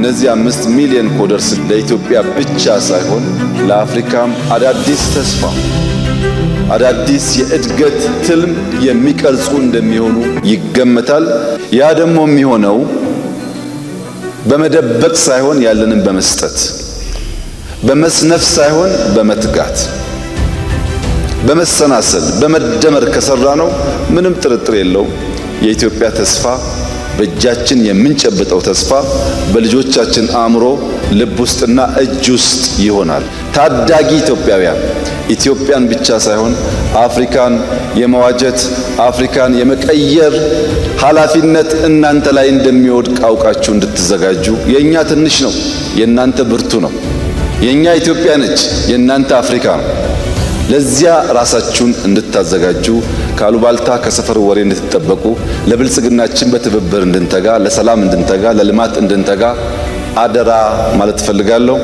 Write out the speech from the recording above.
እነዚህ 5 ሚሊዮን coders ለኢትዮጵያ ብቻ ሳይሆን ለአፍሪካም አዳዲስ ተስፋ፣ አዳዲስ የእድገት ትልም የሚቀርጹ እንደሚሆኑ ይገመታል። ያ ደግሞ የሚሆነው በመደበቅ ሳይሆን ያለንን በመስጠት፣ በመስነፍ ሳይሆን በመትጋት፣ በመሰናሰል፣ በመደመር ከሰራነው ምንም ጥርጥር የለውም የኢትዮጵያ ተስፋ፣ በእጃችን የምንጨብጠው ተስፋ በልጆቻችን አእምሮ፣ ልብ ውስጥና እጅ ውስጥ ይሆናል። ታዳጊ ኢትዮጵያውያን ኢትዮጵያን ብቻ ሳይሆን አፍሪካን የመዋጀት፣ አፍሪካን የመቀየር ኃላፊነት እናንተ ላይ እንደሚወድቅ አውቃችሁ እንድትዘጋጁ። የእኛ ትንሽ ነው፣ የእናንተ ብርቱ ነው። የእኛ ኢትዮጵያ ነች፣ የእናንተ አፍሪካ ነው። ለዚያ ራሳችሁን እንድታዘጋጁ፣ ካሉባልታ ከሰፈር ወሬ እንድትጠበቁ፣ ለብልጽግናችን በትብብር እንድንተጋ፣ ለሰላም እንድንተጋ፣ ለልማት እንድንተጋ አደራ ማለት እፈልጋለሁ።